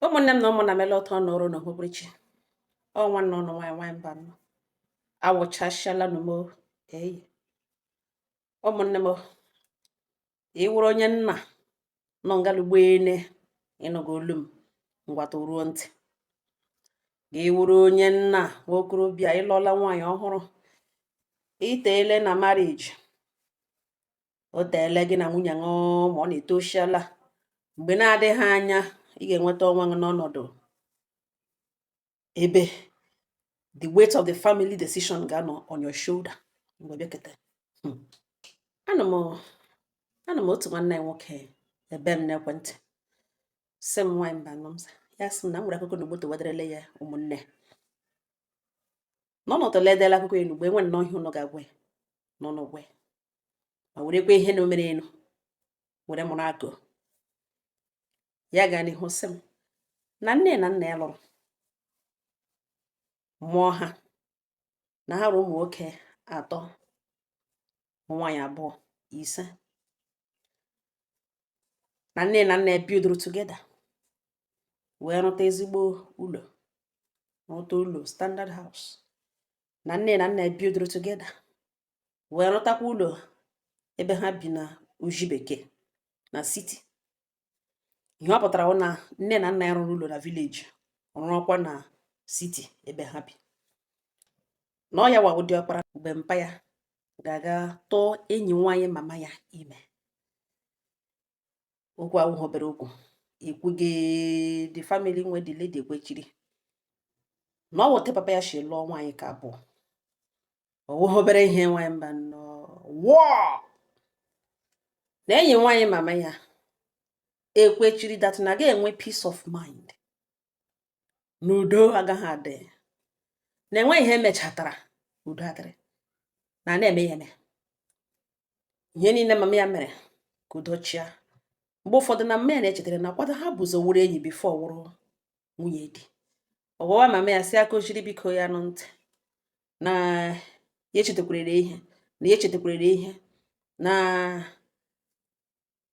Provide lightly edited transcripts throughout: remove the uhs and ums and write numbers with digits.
Ụmụnne m na ụmụnna m, ele ụtọ nọrọ n'ohubirichi. Ọ nwanne ụnụ nwaanyị, nwaanyị mba nọ awụchasịala n'umo. Eyi, ụmụnne m, ị wụrụ onye nna nọ ngalugbeene, ịnụgo olu m, ngwata ruo ntị. Gị wụrụ onye nna nwokorobịa, ịlụọla nwaanyị ọhụrụ, iteele na marriage, o teele gị na nwunye ṅụ, ma ọ na-etoshiala. Mgbe na-adịghị anya, ị ga-enweta onwe gị n'ọnọdụ ebe the weight of the family decision ga-anọ on your shoulder. Mgbe bịakete, anụ m otu nwanne ya nwoke ebe m n'ekwentị, sị m, "Nwaanyị mba nọ m." Ya sị m na m nwere akụkọ n'ugbo towaderele ya. Ụmụnne n'ọnọdụ ledela akụkọ ya n'ugbo, enwe nnọọ ihe ụnụ ga-agwa ya n'ọnụ gwa ya, ma werekwa ihe na o mere enu were mụrụ akụ ya. Gaa n'ihu sị m na nne na nna ya lụrụ mụọ ha, na ha rụrụ ụmụ nwoke atọ, ụmụ nwaanyị abụọ, ise. Na nne na nna ya builduru together wee rụta ezigbo ụlọ, rụta ụlọ standard house. Na nne na nna ya builduru together wee rụtakwa ụlọ ebe ha bi na Oji Bekee na city. Ihe ọ pụtara bụ na nne na nna ya rụrụ ụlọ na village, rụọkwa na city ebe ha bi. Na ọ ya wa ụdị ọkpara. Mgbe mpa ya ga-aga tụọ enyi nwaanyị mama ya ime, okwu awụghị obere okwu. Ekwughị the family nwe the lady ekwechiri na ọ wụte papa ya si lụọ nwaanyị ka abụọ. Ọ wụghị obere ihe. Nwaanyị mba nnọọ wụọ na enyi nwaanyị mama ya ekwechiri that na ga-enwe peace of mind, na udo agaghị adị, na enweghị ihe emechatara udo adịrị, na na-eme ya eme ihe niile mama ya mere ka udo chịa. Mgbe ụfọdụ na mama ya na-echetara na kwado ha bụzo wụrụ enyi before wụrụ nwunye di. Ọgwawa mama ya si aka ochiri, biko, ya nụ ntị, na ya echetakwara ihe, na ya echetakwara ihe, na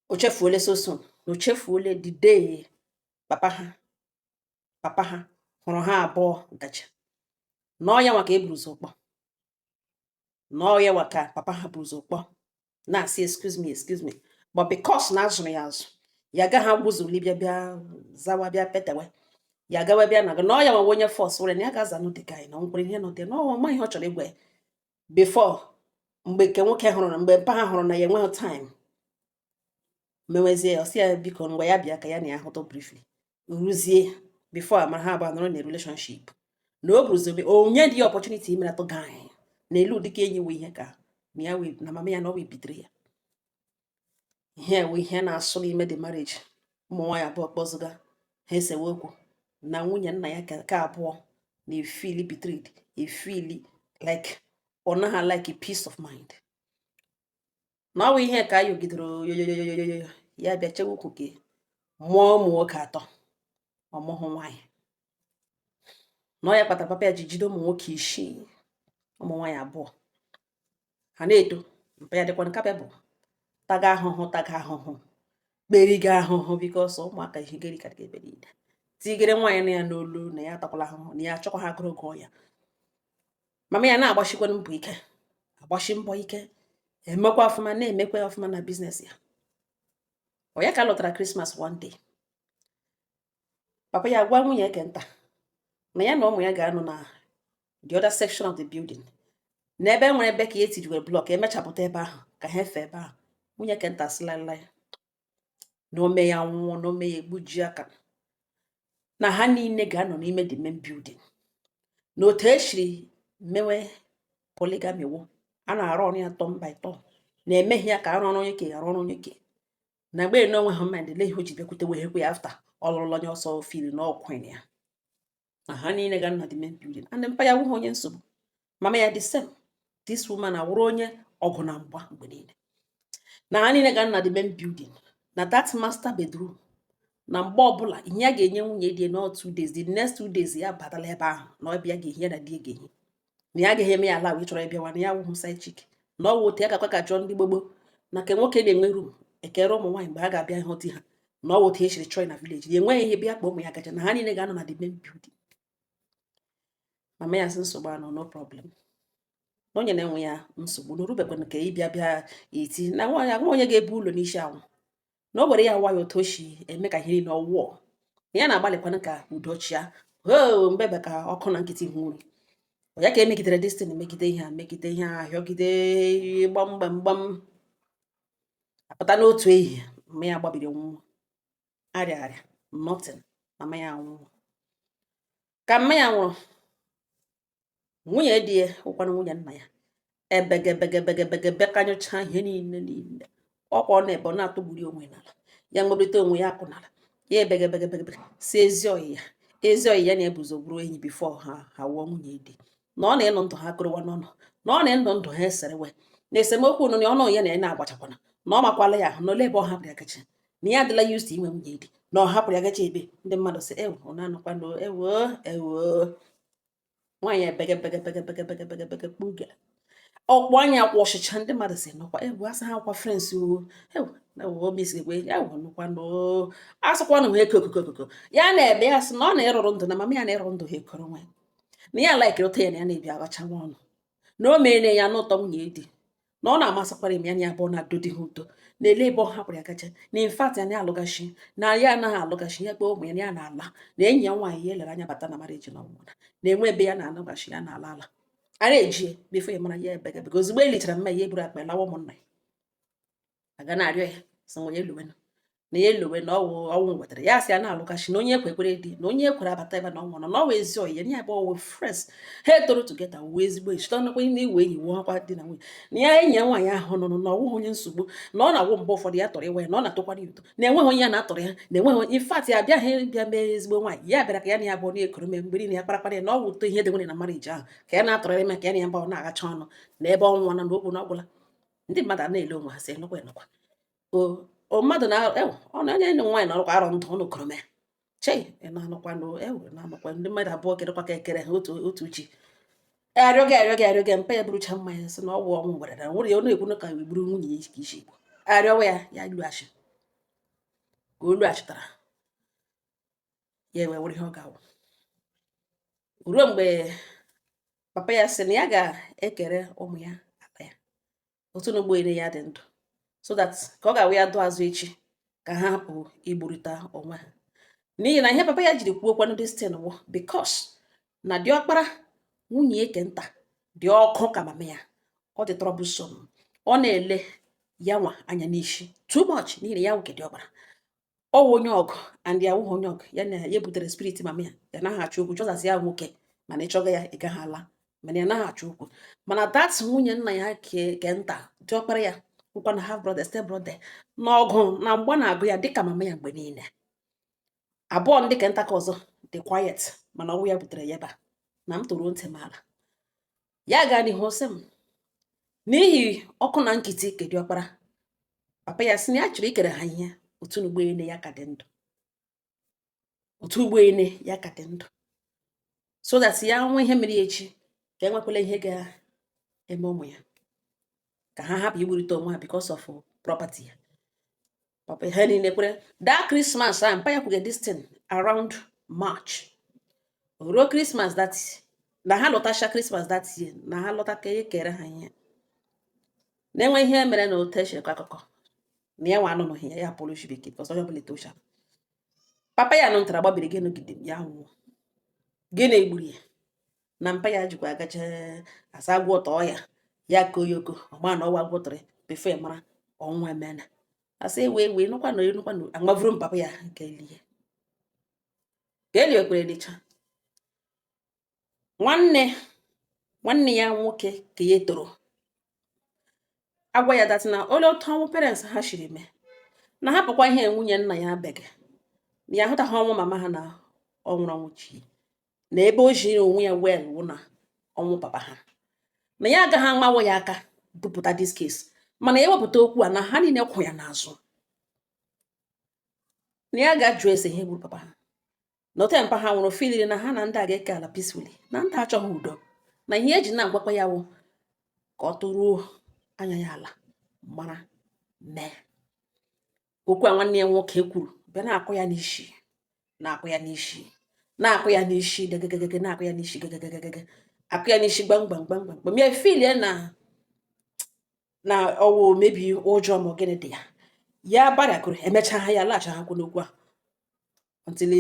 o chefuole so soon, na o chefuole the day papa ha hụrụ ha abụọ gacha, na ọ ya nwa ka e buru ụzọ kpọ, na ọ ya nwa ka papa ha buru ụzọ kpọ, na-asị, "Excuse me, excuse me," but because na azụrụ ya azụ, ya agaghị agbụzuli bịa bịa zawa, bịa petewe ya, gawa bịa na na ọ ya nwa onye force were na ya ga-aza nụ the guy, na nkwere ihe nọ dị na ọ ma ihe ọ chọrọ ịgwa ya before. Mgbe nke nwoke hụrụ na mgbe mpa ha hụrụ na ya enweghị time mewezie ya, ọ sị ya biko, mgbe ya bịa ka ya na ya hụtụ briefly, ruzie before amara ha abụọ nọrọ na relationship, na o buruzo onye dị ya opportunity imeratụ guy na elu dịka enyi wee ihe ka na ya wee na mama ya na ọ wee bitere ya ihe wee ihe na-asụ n'ime the marriage. Ụmụ nwaanyị abụọ kpọzụga ha esewe okwu, na nwunye nna ya ka abụọ na-efeeli betrayed, efeeli like ọ naghị like peace of mind, na ọ bụ ihe ka ayọgidere yoyoyoyoyo ya bịa chewe ukwu ke mụọ ụmụ nwoke atọ, ọmụhụ nwaanyị. Na ọ ya kpatara papa ya ji jide ụmụ nwoke isii, ụmụ nwaanyị abụọ. Ha na-eto, mpa ya dịkwa capable, taga ahụhụ, taga ahụhụ, kperiga ahụhụ, because ụmụaka ihigeri karịga ebe niile, tigere nwaanyị na ya n'olu, na ya atakwala ahụhụ, na ya achọkwa ha agụrụ gụọ ya. Mama ya na-agbachikwanụ mbọ ike, agbachi mbọ ike, emekwa ọfụma, na-emekwa ọfụma na business ya. Ọ ya ka lọtara Christmas one day, papa ya gwa nwunye eke nta na ya na ụmụ ya ga-anọ na the other section of the building, n'ebe nwere ebe ka ya etijiwere block emechapụta ebe ahụ ka ha efe ebe ahụ. Nwunye kenta sịlala ya na ome ya nwụọ, na ome ya egbuji aka, na ha niile ga-anọ n'ime the main building, na otu esiri mewe polygamy wụ a na-arụ ọrụ ya turn by turn, na-emeghi ya ka arụ ọrụ onye ke arụ ọrụ onye ke na mgbe na onwe ha mind lee ihe o ji bịakwute wee hekwe ya after ọ lụrụla onye ọsọ feel na ọkwin ya, na ha niile ga na the main building. And mpa ya wụghị onye nsogbu, mama ya the same. This woman awụrụ onye ọgụ na mgba mgbe niile. Na ha niile ga na the main building, na that master bedroom, na mgbe ọbụla ihe ya ga-enye nwunye di na 2 days, the next 2 days ya batala ebe ahụ, na ọbịa ga-ehi ya na di ya ga-ehi, na ya agaghị eme ya ala wee chọrọ ịbịawa, na ya wụhụ side chick, na ọ wụ otu ya gakwa ka jụọ ndị gbogbo na nke nwoke na-enwe room ekere ụmụ nwaanyị mgbe ha ga-abịa ịhụ di ha. Na ọ wụ otu esiri chọọ ya na village, ya enweghị ihe bịa kpọọ ụmụ ya gacha, na ha niile ga-anọ na the main building. Mama ya sị nsogbu anọ, no problem, na onye na-enwe ya nsogbu na orubekwana ka ịbịa bịa eti na nwa ya, nwa onye ga-ebu ụlọ n'isi anwụ, na o were ya nwayọ otu o si eme ka ihe niile ọ wụọ. Ya na-agbalịkwanụ ka udo chịa o mbebe ka ọkụ na nkịtị hụ uru ya ka emegidere destiny, megide ihe a, megide ihe a, hịọgide gbam gbam gbam, apụta n'otu ehihie, mama ya gbabiri nwụọ, arịa arịa nothing, mama ya nwụọ. Ka mama ya nwụrụ, nwunye di ya ụkwanụ, nwunye nna ya, ebegebegebegebege kanyụcha ihe niile niile ọkwa ọ na-ebe, ọ na-atụgburi onwe n'ala, ya nwebrite onwe ya akụ n'ala, ya ebegebegebege si ezi ọyị ya, ezi ọyị ya na-ebuzo bụrụ enyi before ha wụọ nwunye di, na ọ na-ịnụ ndụ ha kụrụwa n'ọnụ, na ọ na-ịnụ ndụ ha eserewe na esemokwu nụ na ọnụ ya na ya na-agbachakwana, na ọ makwala ya ahụ na ole ebe ọ hapụrụ ya gacha, na ya adịla used to inwe nwunye di, na ọ hapụrụ ya gacha ebe ndị mmadụ sị ewu ọ na-anọkwanụ ewo ewo. Nwaanyị ebege bege bege bege bege bege bege kpugere ọkpụ anya kwụ ọchịcha, ndị mmadụ sị nọkwa ewu, asị ha akwa friends o, ewu ewu omisigwe ewu nụkwanụ, asịkwanụ ha eko okoko okoko. Ya na-ebe, ya sị na ọ na-ịrụrụ ndụ na mama ya na-ịrụ ndụ ha ekoro nwe, na ya laikiri ụtọ ya na ya na-ebi abacha nwa ọnụ, na o meene ya n'ụtọ nwunye di, na ọ na-amasịkwara m ya na ya abụọ na-adodi ha ụtọ na-ele ebe ọ hapụrụ ya gacha, na in fact ya na-alụgachi, na ya anaghị alụgachi, ya kpọọ ụmụ ya na ya na-ala, na enyi ya nwaanyị ya elere anya bata na marriage na ọnwụna na-enwe ebe ya na-alụgachi, ya na-ala ala a na-eji before ya mara ya ebege bege. Ozugbo e lichara mma ya, eburu akpa ya lawa, ụmụnna ya aga na-arịọ ya sị nwa ya eluwenụ, na ya eluwe, na ọwụ ọnwụ wetara ya, sị ya na-alụgachi, na onye ekwekwere di na onye ekwere abata ebe na ọnwụ na ọwụ ezi ọyị ya, na ya bụ ọwụ friends ha etoro together, wuo ezigbo enyi site ọnụkwa na iwe enyi wuo akwa di na nwunye, na ya enyi ya nwaanyị ahụ nụrụ na ọwụghị onye nsogbu, na ọ na-awụ mgbe ụfọdụ ya tọrọ iwe ya, na ọ na-atụkwara ya ụtọ, na enweghị onye ya na-atọrọ ya, na enweghị in fact ya abịaghị bịa mee ezigbo nwaanyị, ya bịara ka ya na ya abụọ na-ekoro mee mgbe niile ya kparakpara ya, na ọ wụ ụtọ ihe dị nwere na marriage ahụ ka ya na-atọrọ ime, ka ya na ya mba ọ na-aghacha ọnụ na ebe ọ nwụọ na okwu na ọgwụla. Ndị mmadụ a na-ele onwe ha sị nụkwa enụkwa o mmadụ na ewu ọ na onye nwaanyị na ọrụkwa arọ ndụ ụnụ koro mee chei ị na-anụkwa nụ ewu na-anụkwa ndị mmadụ abụọ kerekwa ka ekere ha otu otu chi arịọ gị arịọ gị arịọ gị mpa ya burucha mmanya sị na ọgwụ ọnwụ gwara na nwere ya, ọ na-ekwu ka egburu nwunye ya ka isi igbo arịọwa ya, ya lughachi ka o lughachitara ya wee were ihe ọ ga-awụ ruo mgbe papa ya sị na ya ga-ekere ụmụ ya ala ya otu n'ugbo ire ya dị ndụ, so that ka ọ ga-awụ ya dụ azụ echi ka ha hapụ igburịta onwe ha, n'ihi na ihe papa ya jiri kwuo kwanụ this thing wụ because na diọkpara nwunye eke nta dị ọkụ ka mama ya, ọ dị troublesome, ọ na-ele ya nwa anya n'isi too much, n'ihi na ya nwoke diọkpara ọ wụ onye ọgụ and ya wụghị onye ọgụ, ya na ya butere spirit mama ya, ya naghị achọ okwu chọzasị ya nwoke, mana ịchọga ya ị gaghị ala, mana ya naghị achọ okwu. Mana that nwunye nna ya ke nta diọkpara ya bụkwa na half brother, step brother, na ọgụ na mgba na-agụ ya dịka mama ya mgbe niile. Abụọ ndị ke nta ka ọzọ dị quiet, mana ọnwụ ya butere ya ebe a na m tụrụ ntị m ala ya gaa n'ihu sị m n'ihi ọkụ na nkịtị ke diọkpara, papa ya sị na ya chọrọ ikere ha ihe otu n'ụgbọelu ya ka dị ndụ, otu ụgbọelu ya ka dị ndụ, so that ya nwa ihe mere ya echi ka enwekwala ihe ga-eme ụmụ ya, ka ha hapụ igburịta onwe ha because of property ya. Papa ha niile kwere. That Christmas ahụ mpa ya kwuge this thing around March ruo Christmas that na ha lọtacha Christmas that year, na ha lọta ka e kere ha ihe na-enwe ihe mere na otu esi ekọ akụkọ na ya nwa anụnụghị ya, ya pụrụ isi bekee because onye ọbụla etosha. Papa ya nụntara gbabiri gị nọgide ya nwụọ, gịnị egburu ya na mpa ya jikwa agacha asa agwọ tọọ ya, ya koyoko ọma na ọwa agwọ tọrọ ya before ya mara ọnwụ emena, asị ewe ewe nụkwa na nụkwa na agbavuru m papa ya nke elie ka eli ekwere licha. Nwanne nwanne ya nwoke ka ya toro agwa ya that na ole otu ọnwụ parents ha shiri mee, na hapụkwa ihe nwunye nna ya bege, na ya ahụtaghị ọnwụ mama ha na ọ nwụrụ ọnwụ chi, na ebe o jiri onwe ya well wụ na ọnwụ papa ha, na ya agaghị amawo ya aka bupụta this case, mana ya ewepụta okwu a na ha niile kwụ ya n'azụ, na ya ga-ajụ ese ihe gburu papa ha, na ote mpa ha nwụrụ filiri na ha na ndị a ga-eke ala peacefully, na ndị achọghị udo, na ihe eji na-agwakwa ya wụ ka ọ tụruo anya ya ala mara mee okwu a. Nwanne ya nwoke kwuru Bịa na-akụ ya n'isi, na-akụ ya n'isi, na-akụ ya n'isi gegegege, na-akụ ya n'isi gegegege, akụ ya n'isi gbam gbam gbam gbam gbam. Ya feelie na ọwụ mebi ụjọ, ma gịnị dị ya. Ya barakụrụ emechaa ha, ya laghachi ha kwụ n'okwu ahụ until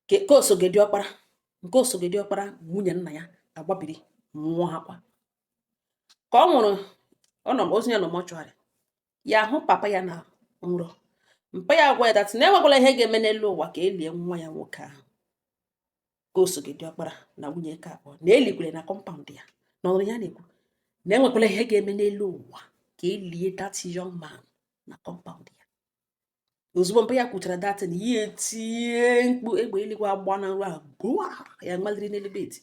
ke osogedi ọkpara nke osogedi ọkpara nwunye nna ya agbabiri nwụọ. Ha kwa ka ọ nwụrụ, ọ nọ ozu ya nọ mortuary. Ya hụ papa ya na nrọ. Mpa ya gwa ya that na enwekwala ihe ga-eme n'elu ụwa ka elie nwa ya nwoke ahụ ka osogedi ọkpara na nwunye ka abụọ na elikwere na compound ya. Na ọrụ ya na-ekwu na enwekwala ihe ga-eme n'elu ụwa ka elie that young man na compound ya. Ozugbo mpa ya kwuchara that, na ya etinye mkpu, egbe eluigwe agba na nrọ ahụ gụa. Ya maliri n'elu bed,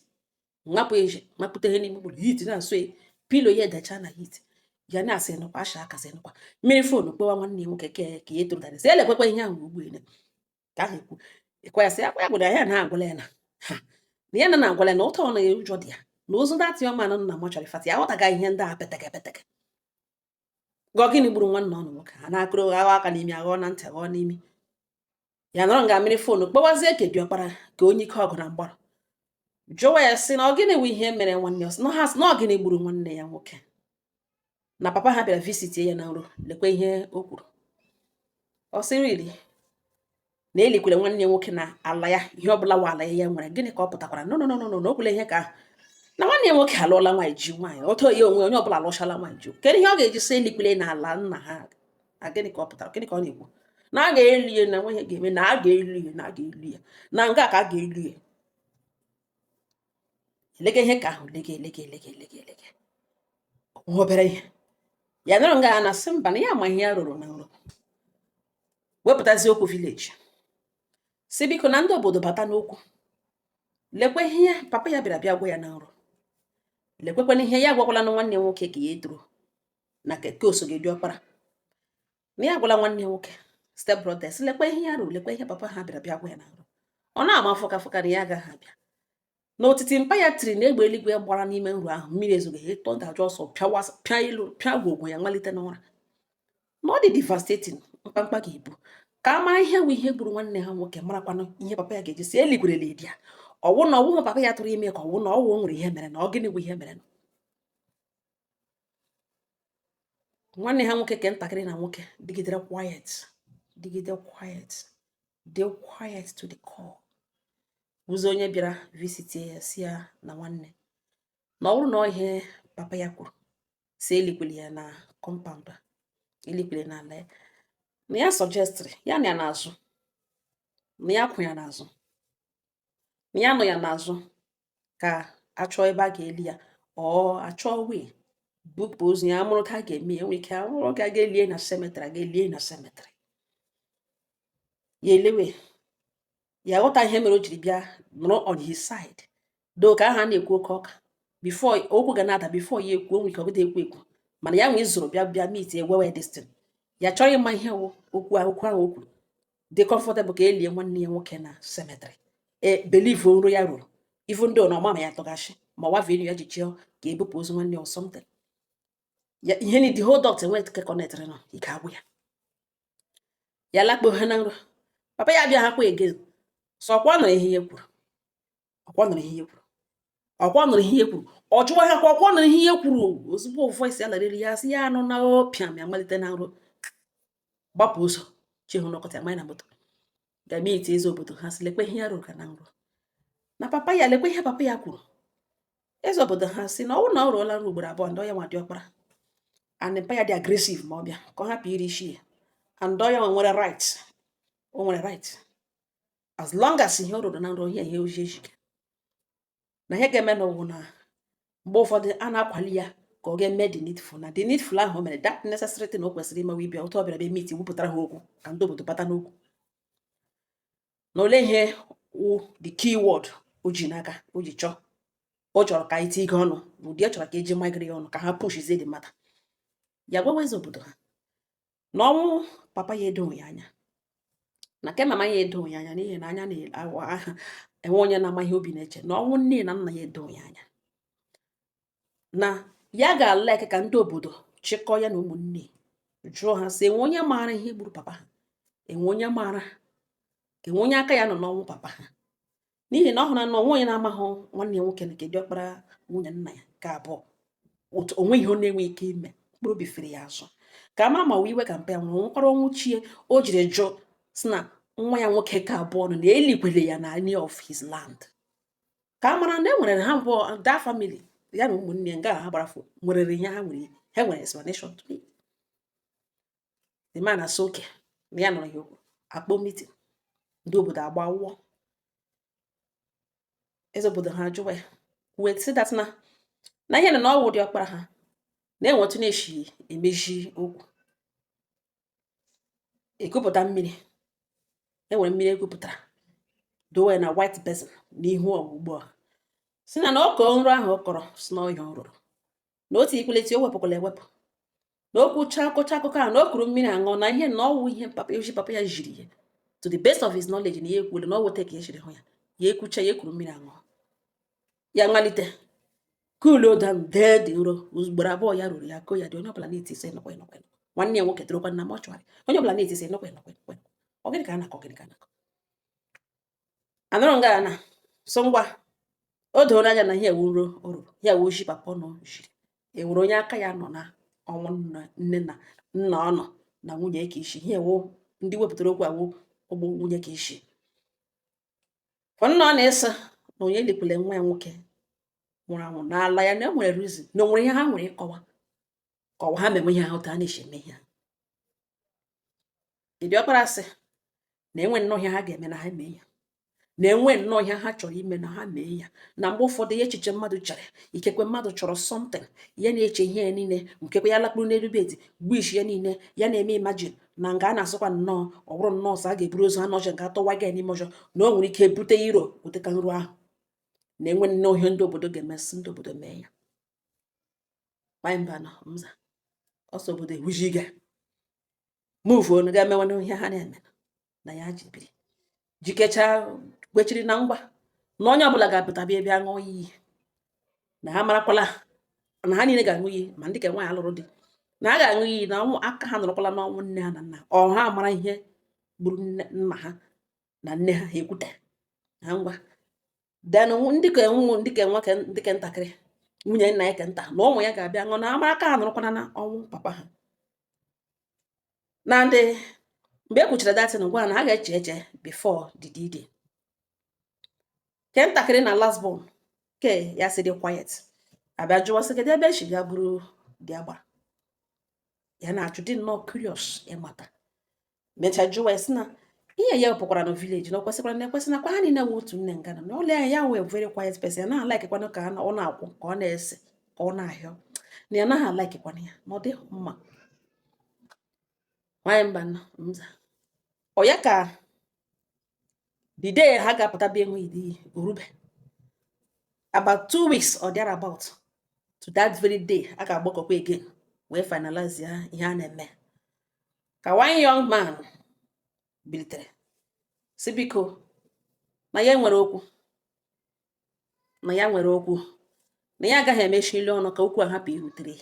nwapụ eji mapụta ihe n'ime ụlọ, heat na-asụ ya, pillow ya edecha na heat. Ya na-asị nụkwa asha akasị nụkwa mmiri. Phone kpewa nwanne ya nwoke ka ya etoro sị elekwekwa ihe ahụ ugbu ene ka ahụ ekwu ekwe. Ya sị ya ya gwara ya na agwala ya na ha na ya na na-agwala ya na ụtọ na ụjọ dị ya na ozu that young man na mortuary fat. Ya aghọtaga ihe ndị a peteke peteke gọ. Gịnị gburu nwanne ọnụ nwoke? Ha na-akụrụ aghọ aka n'imi, aghọ na ntị, aghọ n'imi. Ya nọrọ nga mmiri phone kpọwazie ke diọkpara ka onye ike ọgụ na mgbarụ, jụwa ya sị na ọ gịnị wụ ihe mere nwanne ya. Ọ sị na ha sị na ọ gịnị gburu nwanne ya nwoke, na papa ha bịara visit ya na nrọ, lekwa ihe o kwuru. Ọ sị really na elikwere nwanne ya nwoke na ala ya, ihe ọbụla wa ala ya ya nwere. Gịnị ka ọ pụtakwara? No, no, no, no, no, o kwule ihe ka ahụ na nwanne ya nwoke alụọla nwaanyị ji nwaanyị otu ya onwe onye ọbụla alụchala nwaanyị ji. Kedu ihe ọ ga-eji sị elikwere na ala nna ha na? Gịnị ka ọ pụtara? Gịnị ka ọ na-ekwu na a ga-eli ya, na nwe ihe ga-eme na a ga-eli ya, na a ga-eli ya na nga ka a ga-eli ya? Elege ihe ka ahụ, lege, elege, elege, elege, elege nwa obere ihe. Ya nọrọ nga na sị mba, na ya ama ihe ya rụrụ na nrọ. Wepụtazi okwu village, si biko na ndị obodo bata n'okwu. Lekwe ihe ya papa ya bịara bịa gwa ya na nrọ, lekwekwana ihe ya agwakwala na nwanne ya nwoke ka ya eduru na ke osogedi ọkpara, na ya agwala nwanne ya nwoke step brother, sị lekwe ihe ya rụrụ, lekwe ihe papa ha bịara bịa gwa ya na nrọ. Ọ na-ama fọka fọka na ya agaghị abịa n'otiti. Mpa ya tiri na egbe eluigwe gbara n'ime nrọ ahụ, mmiri ezoghị, ịtọ ndajụ ọsọ pịawa pịa elu pịa gwogwo. Ya malite n'ụra na ọ dị devastating. Mkpamkpa ga-ebu ka a mara ihe wụ ihe gburu nwanne ha nwoke, marakwanụ ihe papa ya ga-eji si eligwerela edi ya. Ọwụ na ọwụhụ papa ya tụrụ ime, ka ọwụ na ọwụ o nwere ihe mere, na ọ gịnị bụ ihe mere nwanne ha nwoke ke ntakịrị. Na nwoke dịgidere quiet, dịgide quiet, dị quiet to the core. Wụzi onye bịara visit ya, si ya na nwanne na ọ bụrụ na ọ ihe papa ya kwuru si elikwele ya na compound a, elikwele na ala ya, na ya suggestịrị ya na ya n'azụ, na ya kwụ ya n'azụ, na ya nọ ya n'azụ, ka achọọ ebe a ga-eli ya, ọ achọọ wee bupụ ozu ya, amụrụ ka a ga-eme ya. Nwere ike amụrụ ka a ga-elie na cemetery, a ga-elie na cemetery. Ya elewe ya ghọta ihe mere o jiri bịa nọrọ on his side do ka aha na-ekwu oke ọka before okwu ga na-ada, before ya ekwu, o nwere ike ọgụda ekwu ekwu, mana ya nwee zụrụ bịa bịa meet egwewe destin. Ya chọrọ ịma ihe wụ okwu ahụ, okwu ahụ o kwuru dị comfortable ka elie nwanne ya nwoke na cemetery. E believe nro ya ruru, even though na ọma ma ya tọgashi ma ọwa venue ya ji chọọ ka ebupụ ozu nwanne ya or something. Ya ihe ni the whole doctor enwe ke connectịrị nọ ike agwụ ya. Ya lakpo ha na nrọ, papa ya bịa ha kwa again, so ọkwa nụrụ ihe ya kwuru, ọkwa nụrụ ihe ya kwuru, ọkwa nụrụ ihe ya kwuru. Ọ jụwa ha kwa, ọkwa nụrụ ihe ya kwuru. Ozugbo voice ya larịrị, ya sị ya anụ na ọpịa ya malite na nrọ, gbapụ ụzọ chihu nọkọta ya na moto ga meet eze obodo ha, sị lekwe ihe ya rụrụ ka na nrọ na papa ya, lekwe ihe papa ya kwuru. Eze obodo ha sị na ọ bụrụ na ọ rụọla nrọ ugboro abụọ, ndị ọya nwa dị ọkpara and mpa ya dị aggressive, ma ọ bịa ka ọ hapụ iri isi ya, and ọya nwa nwere right, o nwere right as long as ihe ọ rụrụ na nrọ ihe ihe oji ejike na ihe ga-eme n'ụwa. Na mgbe ụfọdụ a na-akwali ya ka ọ ga-eme the needful, na the needful ahụ o mere, that necessary thing o kwesịrị ime, ịbịa otu ọ bịara bịa meet wupụtara ha okwu ka ndị obodo bata n'okwu. Na ole ihe wụ the key word o ji n'aka o ji chọọ, o chọrọ ka anyị tige ọnụ n'ụdị ọ chọrọ ka eji magịrị ya ọnụ ka ha pushizie the matter. Ya gwawa eze obodo ha na ọnwụ papa ya edoghị ya anya, na nke mama ya edoghị ya anya, n'ihi na anya na-awa aha enwe onye na-ama ihe obi na-eche, na ọnwụ nne na nna ya edoghị ya anya, na ya ga-alike ka ndị obodo chịkọọ ya na ụmụnne. Jụọ ha sị, enwe onye maara ihe gburu papa ha? Enwe onye maara? Enwe onye aka ya nọ n'ọnwụ papa ha? N'ihi na ọ hụrụ na onwe onye na-amaghị nwanne ya nwoke nke diọkpara nwunye nna ya nke abụọ, otu onwe ihe ọ na-enwe ike ime. Mkpụrụ obi fere ya azụ ka a mara ma iwe ka mpa ya nwụrụ, nwekwara ọnwụ chie o jiri jụ si na nwa ya nwoke ka abụọ nọ na elikwele ya na any of his land, ka a mara na e nwere ha mbụ that family ya na ụmụnne ya nga ha gbara afọ nwerere ihe ha nwere, ha nwere explanation to it. The man asị oke na ya nọrọ ya okwu akpọ meeting ndị obodo, agba wụọ eze obodo ha jụwa ya wee sị that na ihe na ọwụ dị ọkpara ha na-enwe otu na-esi emeji okwu ekupụta mmiri. Enwere mmiri ekwupụtara dowe na white basin n'ihu ọgbụgbọ a, si na ọ kọọ nrọ ahụ ọ kọrọ, si na ọhịa ọ rụrụ na otu ikweleti o wepụkwala ewepụ na o kwucha akụcha akụkọ ahụ na o kuru mmiri aṅụ na ihe na ọwụ ihe papa oji papa ya jiri ya to the best of his knowledge, na ya ekwule na ọ weta ka e jiri hụ ya, ya ekwucha, ya ekuru mmiri aṅụ, ya malite cool down, dee dị nro ugboro abụọ ya ruru ya koo ya dị. Onye ọbụla na-eti isi nọkwa nọkwa, nwanne ya nwoke torokwa na mortuary, onye ọbụla na-eti isi nọkwa nọkwa nọkwa. Ọ gịnị ka a na-akọ? Gịnị ka a na-akọ? Anụrụ nga na so ngwa o doro anya na ihe ewu nro o ruru ya ewu oji papa ọnụ jiri enwere onye aka ya nọ na ọnwụ nne na nna ọ nọ na nwunye ka isi ihe ewu ndị wepụtara okwu awụ ụgbụ nwunye ka isi nna ọ na-eso na onye likwele nwa ya nwoke nwụrụ anwụ n'ala ya, na e nwere reason, na o nwere ihe ha nwere ịkọwa kọwa ha meme ihe ahụ otu a na-esi eme ihe. Ịdị ọkpara sị na enwe nnọọ ihe ha ga-eme na ha mee ya, na enwe nnọọ ihe ha chọrọ ime na ha mee ya, na mgbe ụfọdụ ihe echiche mmadụ chere, ikekwe mmadụ chọrọ something, ya na-eche ihe ya niile, nkekwe ya lakpuru n'elu bed, wish ya niile ya na-eme, imagine na nga a na-asụkwa nnọọ ọ bụrụ nnọọ sọ a ga-eburu ozu ha n'ọjọọ nke atọwa gị n'ime ọjọọ, na o nwere ike bute iro ụdịka nru ahụ, na enwe nnọọ ihe ndị obodo ga-emesị ndị obodo mee ya. Nwanyị mba nọ mza ọsọ obodo ehujiga move onu ga emewe ihe ha na-eme na ya ji biri jikecha kwechiri na ngwa na onye ọbụla ga-apụta bịa bịa ṅụọ iyi na ha marakwala na ha niile ga-aṅụ iyi, ma ndị ka nwaanyị alụrụ di na ha ga-aṅụ iyi na ọnwụ aka ha nọrọkwala n'ọnwụ nne ha na nna ọ ha mara ihe gburu nne nna ha na nne ha. Ha ekwute ha ngwa then ndị ka nwu ndị ka nwa ndị ka ntakịrị nwunye nna ya ka nta na ụmụ ya ga-abịa ṅụọ na amara aka ha nọrọkwana na ọnwụ papa ha. Na ndị mgbe e kwuchara datin gwa na ha ga-eche eche before the D-Day, ke ntakịrị na last born ke ya si dị quiet abịa jụwa sị kedu ebe esi bịa buru dị agbara ya na-achụ dị nnọọ curious ịmata. Mechaa jụwa ya sị na ihe ya pụkwara na village na o kwesịkwara na ekwesị nakwa ha niile nwe otu nne ngana na ọlị anya ya wee very quiet person, ya naghị alaikekwanụ ka ọ na-akwụ ka ọ na-ese ka ọ na-ahịọ, na ya naghị alaikekwanụ ya na ọ dịghị mma. Nwanyị mba nọ mza ọ ya ka the day ha ga-apụta bịa enwe idi orube about 2 weeks or thereabout to that very day a ga-agbakọkwa again wee finalize ya ihe a na-eme, ka one young man bilitere si biko na ya nwere okwu, na ya nwere okwu, na ya agaghị emechili ọnụ ka okwu a hapụ irutere.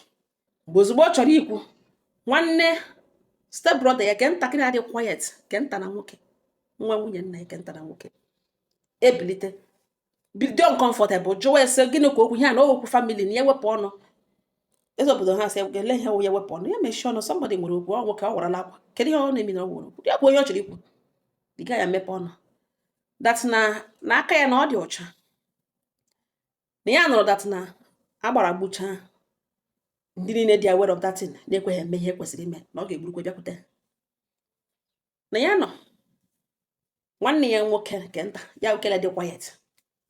Mgbe ozugbo ọ chọrọ ikwu, nwanne step brother ya ke ntakịrị adị quiet, ke nta na nwoke, nwa nwunye nna ya ke nta na nwoke, ebilite bido uncomfortable jụwa ese gịnị ka okwu ihe a na okwu family na ya wepụ ọnụ. Eze obodo ha sị ele ihe ya wepụ ọnụ, ya mechie ọnụ. Somebody nwere okwu, ọ nwoke ọ warala akwa, kedu ihe ọ na-emi na ọ nwere okwu ya bụ onye ọ chọrọ ikwu, ị gaghị emepe ọnụ that na aka ya na ọ dị ọcha, na ya nụrụ that na agbara gbuchaa ndị niile dị aware of that thing na-ekweghị eme ihe kwesịrị ime, na ọ ga-egburukwe bịakwute na ya nọ. Nwanne ya nwoke nke nta ya okele dị quiet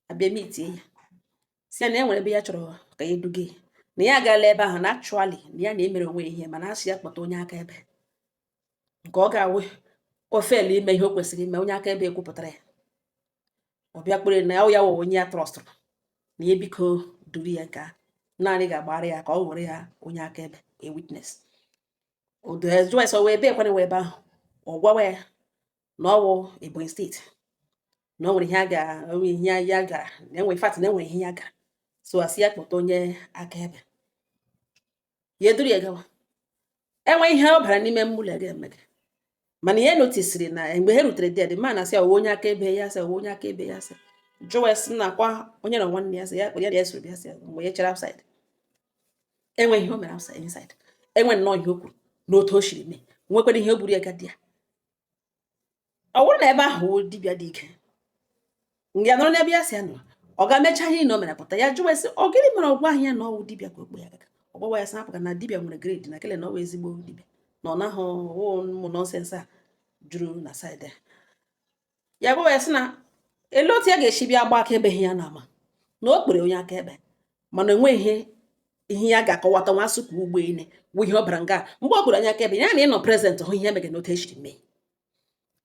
abịa meetie ya si ya na e nwere ebe ya chọrọ ka ya eduga ya, na ya agaala ebe ahụ, na actually na ya na-emere onwe ya ihe, mana asị ya kpọta onye aka ebe nke ọ ga-awụ ofelu ime ihe o kwesịrị ime, onye aka ebe ekwupụtara ya. Ọ bịa kpere na ya wụ onye ya trustụrụ, na ya biko duru ya ka naanị ga-agbara ya ka ọ were ya onye aka ebe, a witness. Odo jụọ ese wee ebe ekwana wee ebe ahụ, ọ gwawa ya na ọ wụ Ebonyi State, na o nwere ihe a ga onwe ihe ya gara, na enwe fact na enwere ihe ya gara, so asị ya kpọta onye akaebe, ya eduru ya gawa. Enwe ihe ọ bara n'ime mmụlọ ga-eme gị. Mana ihe notisiri na mgbe ha rutere there, the man asị ọwụ onye akaebe ya, sị ọwụ onye akaebe ya, sị jụwa sị na kwa onye na nwanne ya, sị ya kpere ya, ya soro bịa, sị mgbe ya chere outside. Enwe ihe o mere outside, inside enwe nnọọ ihe o kwuru n'otu o siri mee, nwekwara ihe o gburu ya gadi ya. Ọ bụrụ na ebe ahụ wụ dibịa dị ike ya nọrọ n'ebe ya si ya nọ, ọ ga-emecha ihe na o mere pụta, ya jụwa sị ọ gịnị mere ọgwa ahụ ya na ọwụ dibịa ka okpo ya gaga. Ọ gwawa ya sị hapụga na dibịa nwere grade na kele na ọwụ ezigbo dibịa, na ọ naghị ụmụ nonsense a juru na side ya. Ya gwawa ya sị na ele otu ya ga-esi bịa gba akaebe ya na ama na o kpere onye akaebe, mana enweghị ihe ya ga-akọwata nwa asụ ka ugbo ine wụ ihe ọ bara nga mgbe ọ kpere onye akaebe ya na ịnọ present hụ ihe emege na otu esiri mee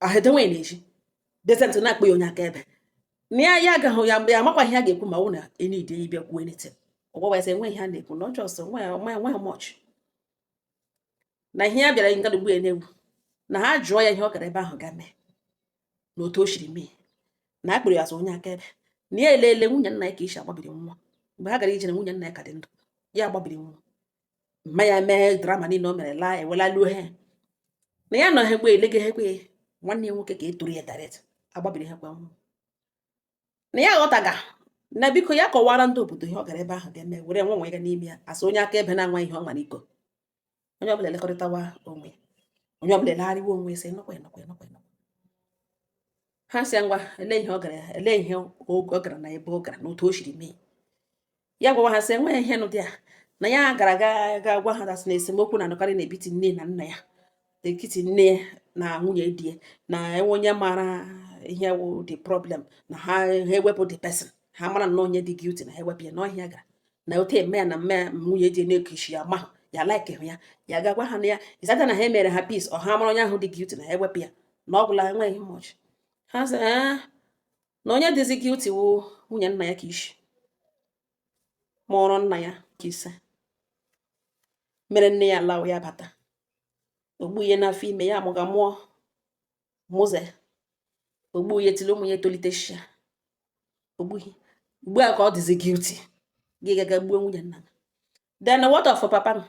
ahụ edenwe na-eji present na-akpọ ya onye akaebe na ya agaghị ya mgbe ya amakwa ihe a ga-ekwu ma ọ bụ na enide ya ịbịa kwuo anything. Ọ gwawa ya sị enweghị ihe a na-ekwu na ọ just nwe much na ihe ya bịara nga ugbu a na-ewu na ha jụọ ya ihe ọ gara ebe ahụ ga mee na otu o siri mee na akpịrị ya azụ onye akaebe, na ya elele nwunye nna ya ka isi agbabiri nwa mgbe ha gara ije na nwunye nna ya ka dị ndụ, ya agbabiri nwa mma ya mee drama niile o mere laa ewelaluo ha, na ya nọ ha egbe elege ha ekwe nwanne ya nwoke ka e toro ya direct agbabiri ha kwa nwa, na ya aghọtaga na biko ya kọwara ndị obodo ihe ọ gara ebe ahụ ga-eme were nwa nwe ya n'ime ya asị onye akaebe na-anwa ihe ọ nwara iko. Onye ọbụla elekọrịtawa onwe ya, onye ọbụla elegharịwa onwe ya sị nọkwa nọkwa nọkwa nọkwa. Ha sị ya ngwa, ele ihe ọ gara, ele ihe ọ gara na ebe ọ gara na otu o siri mee. Ya gwawa ha sị enweghị ihe nụ dị ya, na ya gara ga gwa ha dasị na esemokwu na-anọkarị n'etiti nne na nna ya, n'etiti nne na nwunye di ya, na enwe onye maara ihe wụ the problem na ha ewepụ the person, ha mara nnọọ onye dị guilty na ha ewepụ ya n'ọhịa gara na otu eme ya na mme nwunye di na-ekechi ya ma ya like hụ ya. Ya ga gwa ha na ya ịzata na ha emere ha peace, ọ ha mara onye ahụ dị guilty na ha ewepụ ya na ọ gwụla, enweghị much. Ha sị ee, na onye dịzi guilty wụ nwunye nna ya ka ishi mụrụ nna ya ka ise mere nne ya lawa ya bata ogbu ihe n'afọ ime ya amụga mụọ mụze ogbu ihe tili ụmụ ya etolite shia ogbughị. Ugbu a ka ọ dịzi guilty, gị gaga gbuo nwunye nna gị. Then what of papa m?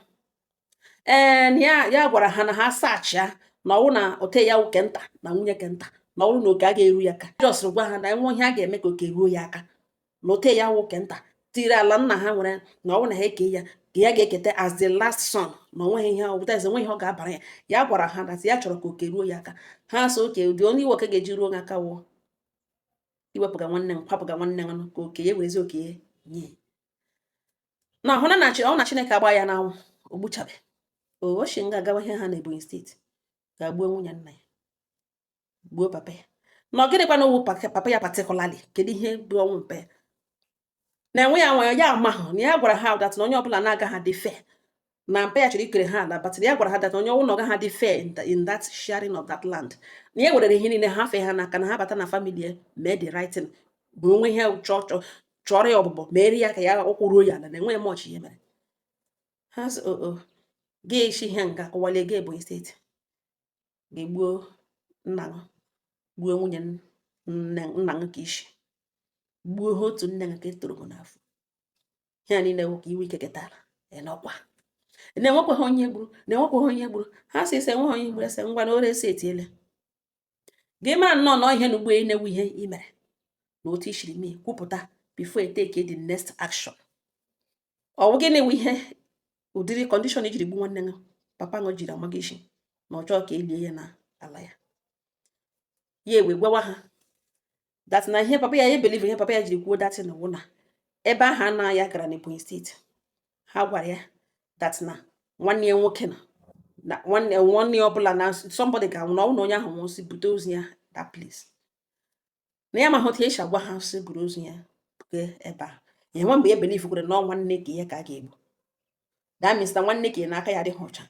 Ee, na ya gwara ha na ha sachịa na ọwụ na ote ya wụ kenta na nwunye kenta na ọwụ na oke a ga-eru ya aka. Just gwa ha na enwe ihe a ga-eme ka oke ruo ya aka na ote ya wụ kenta tiri ala nna ha nwere na ọwụ na ha eke ya ka ya ga-eketa as the last son, na onweghị ihe ọ bụta enweghị ihe ọ ga-abara ya. Ya gwara ha that ya chọrọ ka oke ruo ya aka. Ha so oke ụdị onye iwe oke ga-eji ruo aka wụ iwepụga nwanne m kwapụga nwanne m ka oke ya werezi oke ya nye na ọhụna na ọ na Chineke agba ya n'anwụ ogbuchabe o oshi nga agawa ihe ha na Ebonyi Steeti ga-gbuo nwunye nna ya, gbuo papa ya. Na ọ gịnịkwa na owu papa ya particularly? Kedu ihe bụ ọnwụ mpa ya na-enwe ya nwa ya amahụ na ya gwara ha that na onye ọbụla na-agaghị adị fair na mpa ya chọrọ ikere ha ala, but ya gwara ha that onye ọbụla ọ gaghị adị fair in that sharing of that land, na ya werere ihe niile ha fee ha n'aka na ha bata na family ya mee the right thing bụ onwe ihe chọọ chọrọ ya ọbụbọ mere ya ka ya ụkwụ ruo ya ala na enweghị much ihe mere. Ha sị o ga esi ihe nga kọwalie ga Ebonyi Steeti ga-egbuo nna gị, gbuo nwunye nne nna gị ka isi gbuo ha otu nne gị ka e toro gị n'afọ. Ihe a niile wụ ka iwe ike ketara ịnọkwa na-enwekwaghị onye gburu, na-enwekwaghị onye gburu. Ha sị sị enweghị onye gburu. Ese ngwa na ore esi etiele gị mara nnọọ na ihe na ugbo na-ewu ihe i mere na otu i siri mee kwupụta before e take the next action. Ọ bụ gịnị wụ ihe ụdịrị condition ijiri gbu nwanne gị papa ṅụ jiri amaghị isi na ọ chọọ ka elie ya na ala ya? Ya ewe gwawa ha that na ihe papa ya ya believe, ihe papa ya jiri kwuo that na wụ na ebe ahụ ana ya gara n'Ebonyi Steeti, ha gwara ya that na nwanne ya nwoke na nwanne nwanne ya ọbụla na somebody ga-anwụ na ọ bụrụ na onye ahụ nwụsị bute ozu ya that place, na ya amaghị otu esi agwa ha sị buru ozu ya buga ebe ahụ. Ya enwe mgbe ya believe kwere na ọ nwanne ka ihe ka a ga-egbu. That means na nwanne ka ya n'aka ya adịghị ọcha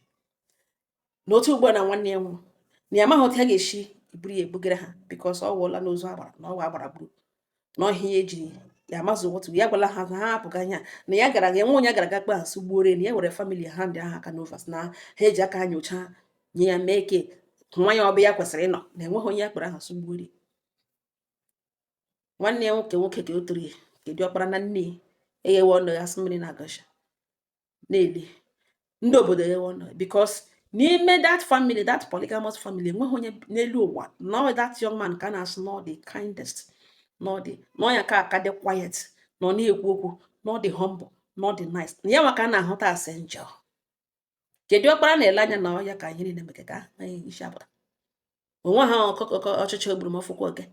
na otu ugbu a na nwanne ya nwụrụ, na ya amaghị otu a ga-esi buru ya ebugara ha because ọ wụọla n'ozu agbara na ọwa agbara gburu na ọhịa ya ejiri ya amazụ otu ya gwala ha na ha apụga ihe a na ya gara ga enwe onye gara ga kpe asụ gbuore na ya were family ha ndị ahụ aka n'overs na ha eji aka ha nyocha nye ya mee ke nwa ya ọbụ ya kwesịrị ịnọ na enweghị onye ya kpere ahụ sụ gbuore nwanne ya nwoke nwoke ka o toro ya ka dị ọkpara na nne ya eghewe ọnụ ya asụ mmiri na-agọcha na-eli ndị obodo eghewe ọnụ because N'ime that family, that polygamous family, enweghị onye n'elu ụwa na that young man ka a na-asị na ọ dị kindest, na ọ dị na ọ ya ka aka dị quiet, na ọ na-ekwu okwu, na ọ dị humble, na ọ dị nice, na ya nwa ka a na-ahụta as angel. Kedu ọkpara na-ele anya na ọ ya ka ihe niile meke ka isi apụta onwe ha. Ọkụkọ ọchịchị ogburu m ọfụkwa oke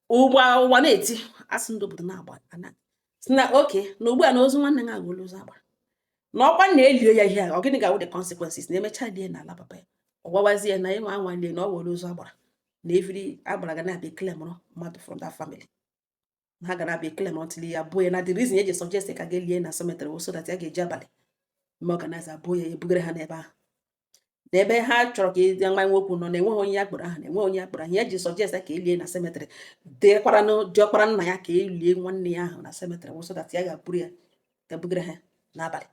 ugbu a. Ụwa na-eti asị ndị obodo na-agba si na oke na ugbu a na ozu nwanne ha agwụla ozu agbara na ọkwa na-elie ya. Ihe a, ọ gịnị ga-awụ the consequences na emechaa lie n'ala papa ya? Ọ gwawazie na ịnwa anwa lie na ọ were ozu agbara na every agbara ga na-abịa claim mmadụ from that family. Ha ga na-abịa claim until ya buo ya. Na the reason eji suggest ka ga lie na cemetery wụ so that ya ga-eji abalị mme organize abụọ ya, ebugara ha n'ebe ahụ, n'ebe ha chọrọ ka ịdị nwa nwoke nọ na enweghị onye ya kpọrọ aha, na enweghị onye ya kpọrọ aha. Ya ji suggest ka elie na cemetery dịkwara na diọkpara nna ya ka elie nwanne ya ahụ na cemetery wụ so that ya ga-aburu ya ga-ebugara ha n'abalị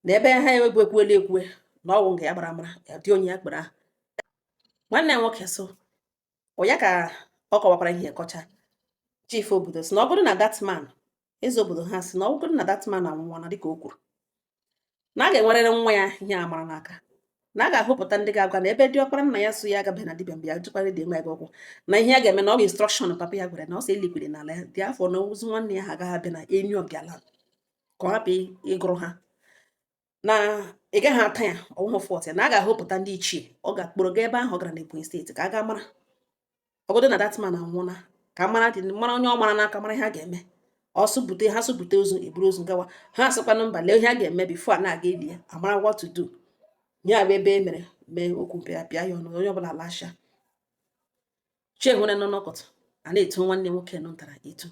na ebe ha ewegbu ekwuela ekwue na ọwụ nga ya gbara mara ya dị onye ya kpọrọ aha nwanne ya nwoke. So ọ ya ka ọ kọwakwara ihe kọcha chief obodo si na ọ bụrụ na that man, eze obodo ha si na ọ bụrụ na that man anwụọna dịka o kwuru, na a ga-enwerịrị nwa ya ihe a mara n'aka, na a ga-ahụpụta ndị ga-agwa na ebe diọkpara nna ya so ya agabeghị na dibịa mgbe ya jụkwara dị nwa ya okwu na ihe ya ga-eme na ọ bụ instruction papa ya gwara na ọ sị elikwere n'ala ya dị afọ na ozu nwanne ya ha agaghị abịa na any of their land ka ọ hapụ ịgụrụ ha na ị gaghị ata ya ọwụhụ fault ya, na a ga-ahụpụta ndị ichie ọ ga-akpọrọ gaa ebe ahụ ọ gara na Ebonyi Steeti ka a ga mara ọgọdọ na that man anwụọna, ka mara dị mara onye ọ mara n'aka, mara ihe a ga-eme. Ọsụ bute ha sụ bute ozu, eburu ozu gawa. Ha asịkwanụ mba, lee ihe a ga-eme before a na-aga eli ya, amara what to do. Ya bụ ebe e mere mee okwu pịa pịa ya ọnụ, onye ọbụla lasha chiehụre nọ n'ọkọtụ a na-etu nwanne nwoke nọ ntara etu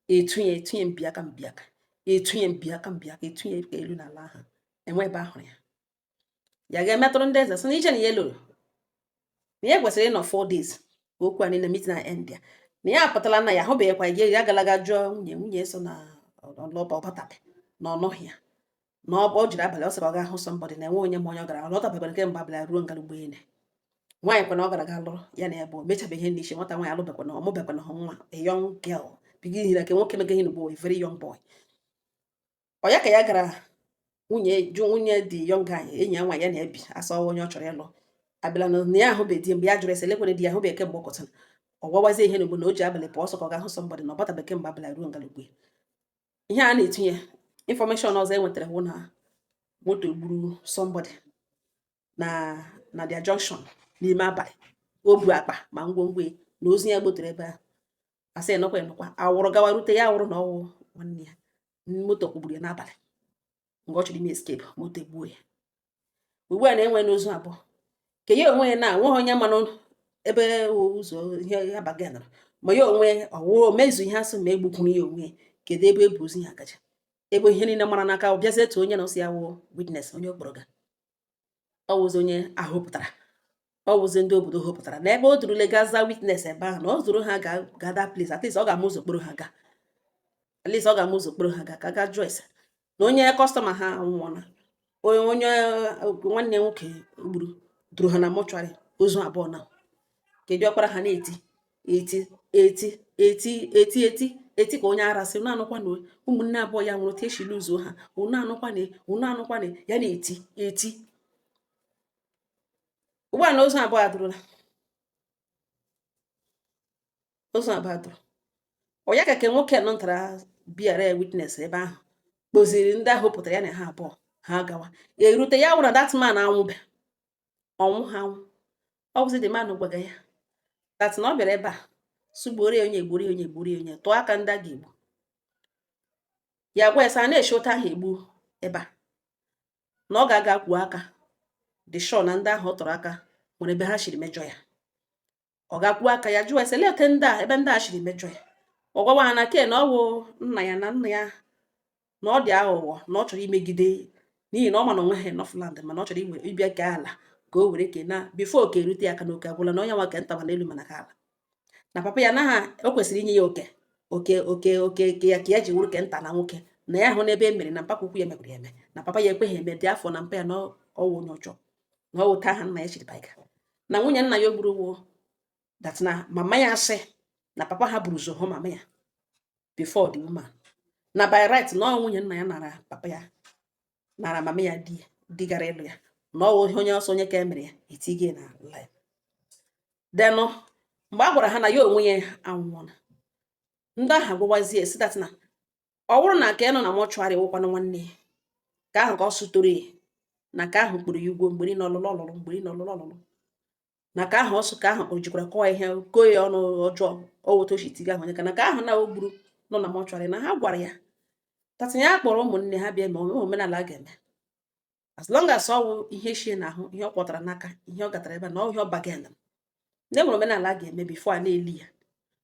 etunye etunye mbiaka mbiaka etunye mbiaka mbiaka etunye ka elu n'ala ahụ enwe ebe ahụrụ ya. Ya ga-emetụrụ ndị eze sị na iche na ya lụrụ na ya kwesịrị ịnọ 4 days ka okwu a niile meeting na end ya, na ya apụtala na ya ahụbeghịkwa ya. Ya galaga jụọ nwunye, nwunye so na ọlọba ọbatabe na ọnọghị ya, na ọ jiri abalị ọ sịrị ọ ga-ahụ somebody na enwe onye ma onye ọ gara ọ lọtabekwara kemgbe abalị ruo ngalugbo ene. Nwaanyị kwa na ọ gara ga lụrụ ya na ya bụ mechabeghị ihe n'isi nwata nwaanyị, alụbekwa na ọmụbekwa na nwa, a young girl bigin na nke nwoke mega ihe n'ugbo, a very young boy. Ọ ya ka ya gara nwunye jụ nwunye dị young guy, enyi ya nwaanyị ya na-ebi asa onye ọ chọrọ ịlụ abịala na ya ahụbe di. Mgbe ya jụrụ ese lekwere di ya ahụbe kemgbe ọ kọtara, ọ gwawazie ihe n'ugbo na o ji abalị pụọ ọsọ ka ọ ga-ahụ somebody na ọ batabe kemgbe abalị ruo ngalugbo. Ihe a na-etinye information ọzọ e nwetara bụ na moto gburu somebody na their junction n'ime abalị. O bu akpa ma ngwongwo ya na ozu ya gbotere ebe ahụ. Asị enọkwa enọkwa awụrụ gawa rute ya awụrụ na ọwụ nwanne ya moto kwụgburu ya n'abalị mgbe ọ chọrọ ime escape, moto egbuo ya. Ugbu a na-enwe n'ozu abụọ ka ya onwe ya na nweghị onye manụ ebe ụzọ ihe ya baga nọrọ ma ya onwe ọwụ mezu ihe asị ma egbukwuru ya onwe ya. Kedu ebe ebu ozu ya agaja ebe ihe niile mara n'aka? Ọ bịazie etu onye na osi ya wụ witness, onye okporo ga ọ wụzi onye ahụpụtara, ọ wụzi ndị obodo hụpụtara na ebe o durule gaza witness ebe ahụ na ọ zụrụ ha ga ga that place. At least ọ ga-ama ụzọ kporo ha ga, at least ọ ga-ama ụzọ kporo ha ga ka ga jụọ ese na onye customer ha anwụọla, onye nwanne ya nwoke gburu duru ha na mortuary ozu abụọ na kedu ọkpara ha na-eti eti eti eti eti eti eti ka onye ara sị unu anụkwa na ụmụnne abụọ ya nwụrụ teshi luzuo ha, unu anụkwa na unu anụkwa na ya na-eti eti. Ugbu a na ozu abụọ adụrụla, ozu abụọ adụrụ. Ọ ya ka ke nwoke nọ ntara bịara ya witness ebe ahụ kpoziri ndị ahụ pụtara ya na ha abụọ ha gawa erute ya wụ na that man anwụbe ọnwụ ha anwụ. Ọ bụzi the man gwaga ya that na ọ bịara ebe a sụgbuoro ya onye egburu ya onye egburu ya onye tụọ aka ndị a ga-egbu ya, gwa ya sị a na-eshi ụta ahụ egbu ebe a na ọ ga-aga kwuo aka dị sure na ndị ahụ ọ tụrụ aka nwere ebe ha shiri mejọ ya. Ọ ga-akwuo aka ya jụọ ese lee ote ndị a ebe ndị a shiri mejọ ya. Ọ gwawa ha na ke na ọ wụ nna ya na nna ya na ọ dị aghụghọ, na ọ chọrọ imegide n'ihi na ọ ma na onwe ha enough land, mana ọ chọrọ iwe ịbịa kee ala ka o were kee na before oke erute ya aka na oke agwụla, na onye nwa ke nta mana elu mana ka ala na papa ya anaghị o kwesịrị inye ya oke oke oke oke ke ya ka ya ji wuru ke nta na nwoke na ya hụ n'ebe e mere na mpakwa ukwu ya mekwara ya eme na papa ya ekweghị eme dị afọ na mpa ya na ọwụ onye ọjọọ na ọwụ taa ha nna ya chiri baiga na nwunye nna ya o gburu wo that na mama ya asị na papa ha buru ụzọ hụ mama ya before the woman, na by right na ọ nwunye nna ya nara papa ya. Nara mama ya di ya di gara ịlụ ya na ọ wụ ihe onye ọsọ onye ka e mere ya etige na line. Denụ mgbe a gwara ha na ya onwe ya anwụọla, ndị ahụ agwawazie si that na ọ bụrụ na ka ya nọ na mortuary wụkwanụ nwanne ya ka ahụ ka ọ sụtoro ya, na ka ahụ kpụrụ ya ugwo mgbe niile ọlụlụ ọlụlụ, mgbe niile ọlụlụ ọlụlụ, na ka ahụ ọsụ ka ahụ kpụrụ jikwara kọọ ihe koo ya ọnụ ọjọọ o woto oshi tiga ahụ onye ka na ka ahụ na o gburu nọ na mortuary, na ha gwara ya that ya kpọrọ ụmụnne ha bịa eme omenala a ga-eme, as long as ọ wụ ihe shie n'ahụ, ihe ọ kwọtara n'aka, ihe ọ gatara ebe a na ọ ihe ọ bagen na e nwere omenala a ga-eme before a na-eli ya,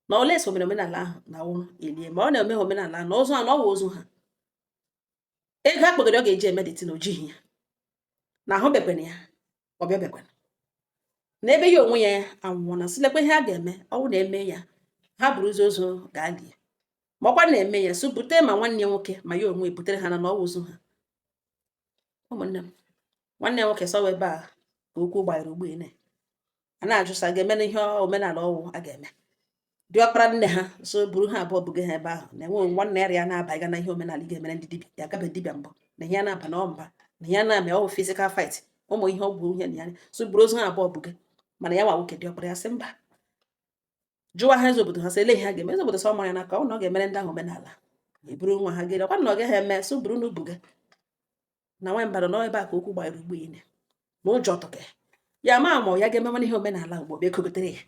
na ole so mere omenala ahụ na wụrụ elie, ma ọ na-eme ha omenala na ozu ha na ọ wụ ozu ha. Ego akpọgoro ọ ga-eji eme dịtị na o jighị ya na ahụ bekwena ya ọbịa bekwena n'ebe ya onwe ya anwụọ, na sịlekwa ihe a ga-eme. Ọ wụ na eme ya, ha buru ụzọ ozu gaa lie, ma ọkwa na-eme ya so bute ma nwanne ya nwoke ma ya onwe butere ha na na ọ wụ ozu ha. Ụmụnne m, nwanne ya nwoke sọwa ebe a ka okwu gbanyere ugbu a a na-ajụsa ga-eme na ihe omenala ọwụ a ga-eme. Diọkpara nne ha so buru ha abụọ buga ha ebe ahụ na enwe 1 naira ya na-abaghị na ihe omenala ị ga-emere ndị dibịa ya agabe dibịa mbụ na ihe ya na-aba na ọmba na ihe ya na-eme ọwụ physical fight, ụmụ ihe ọgwụ ihe na ya so buru ozu ha abụọ buga. Mana ya nwa nwoke diọkpara ya sị mba. Jụwa ha eze obodo ha sị ele ihe ha ga-eme. Eze obodo sọ mara ya n'aka ọ na ọ ga-emere ndị ahụ omenala eburu nwa ha gịrị ọkwa na ọ gaghị eme so buru n'ubuga na nwa mbara nọ ebe a ka okwu gbanyere ugbu ine na ụjọ tụka ya ma ma ya ga-emewana ihe omenala ugbo bịa ekogotere ya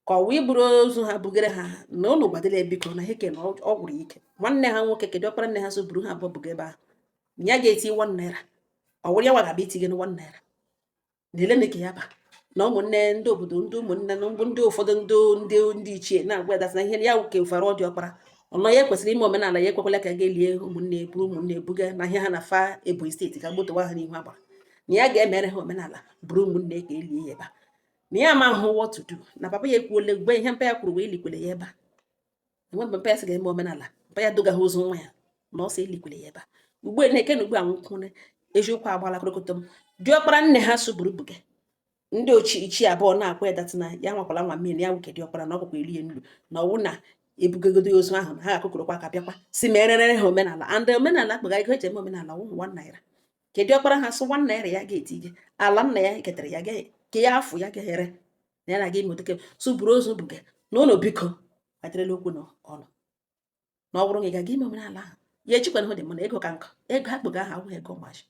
ka ọ wee buru ozu ha bugere ha na ụnụ gwadere ya biko na heke na ọ gwụrụ ike. Nwanne ha nwoke kedu ọkpara nne ha so buru ha abụọ buga ebe ahụ na ya ga-eti 1 naira, ọ wụrụ ya nwa ga-abịa itinye 1 naira na ele na ya ba na ụmụnne ndị obodo, ndị ụmụnne na ndị ụfọdụ ndị ichie na-agwa ya na ihe ya ke fara ọ dị ọkpara ọnọ ya kwesịrị ime omenala ya ekwekwala ka ga-elie ụmụnne buru ụmụnne buga na ihe ha na fa Ebonyi Steeti ka gbotowa ha n'ihu agbara na ya ga-emere ha omenala buru ụmụnne ka elie ya ebe a, na ya ama hụ what to do, na papa ya ekwuole gbe ihe mpa ya kwuru wee likwele ya ebe a. Enwe mgbe mpa ya sị ga-eme omenala, mpa ya dogaghị ozu nwa ya na ọsọ elikwele ya ebe a. Ugbu a na-eke na ugbu a nwụkwune eziokwu agbala korokotom. Diọkpara nne ha so buru buga ndị ochie ichie abụọ na-akwa ya that na ya nwakwala nwa mmiri ya nwoke diọkpara na ọkwụkwa elu ya nlu na ọwụ na ebugogodo ozu ahụ na ha ga-akụkọrọkwa aka bịakwa si ma erere ha omenala and omenala akpụga ego eji eme omenala wụ 1 naira. Kedu ọkpara ha sụ 1 naira ya ga-etige ala nna ya ketara ya ke ya afọ ya ga-ere na ya na-aga ime oteke so buru ozu buga na ụlọ biko kpatarala okwu na ọnụ na ọ bụrụ na ị ga-aga ime omenala ahụ ya ejikwana hụ dị mana ego ka nkụ ego akpụga ahụ awụghị ego machi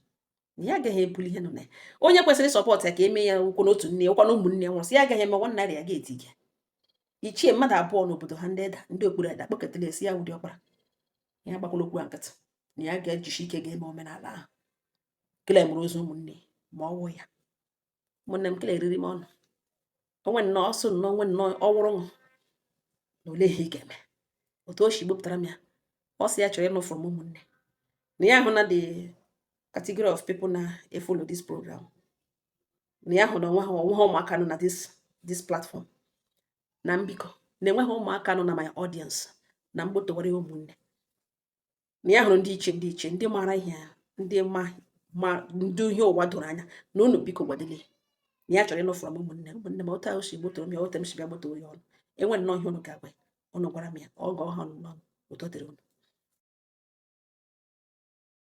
na ya agaghị ebuli ihe nọ na ya. Onye kwesịrị support ya ka eme ya ụkwụ n'otu nne ụkwa na ụmụnne ya nwụrụ sị ya agaghị eme 1 naira ya ga-etige. Ichie mmadụ abụọ n'obodo ha, ndị eda ndị okpuru eda kpọkọtara esi ya wụdị ọkpara ya gbakwala okwu a nkịtị na ya ga-ejisi ike ga-eme omenala ahụ kele mụrụ ozu ụmụnne ma ọ wụ ya. Ụmụnne m, kele eriri m ọnụ onwe nnọọ ọsọ nnọọ onwe nnọọ ọwụrụ na ole ihe ị ga-eme otu o si gbupụtara m ya. Ọ sị ya chọrọ ịnụ from ụmụnne na ya hụ na the category of people na-efollow this program, na ya hụ na onwe ha ụmụaka nọ na this platform na mbikọ na enweghị ụmụaka nọ na my audience na mgbotowara ụmụnne, na ya hụrụ ndị iche ndị iche, ndị maara ihe, ndị ma ma ndị ihe ụwa doro anya na unu biko gwadele na ya chọrọ ịnụ from ụmụnne. Ụmụnne m, otu ahụ si gbotoro m ya, otu m si bịa gbotoro ya ọnụ, enwe nnọọ ihe unu ga-agwa ya, unu gwara m ya ọ gọọ ha ọnụ n'ọnụ. Udo dịrị unu.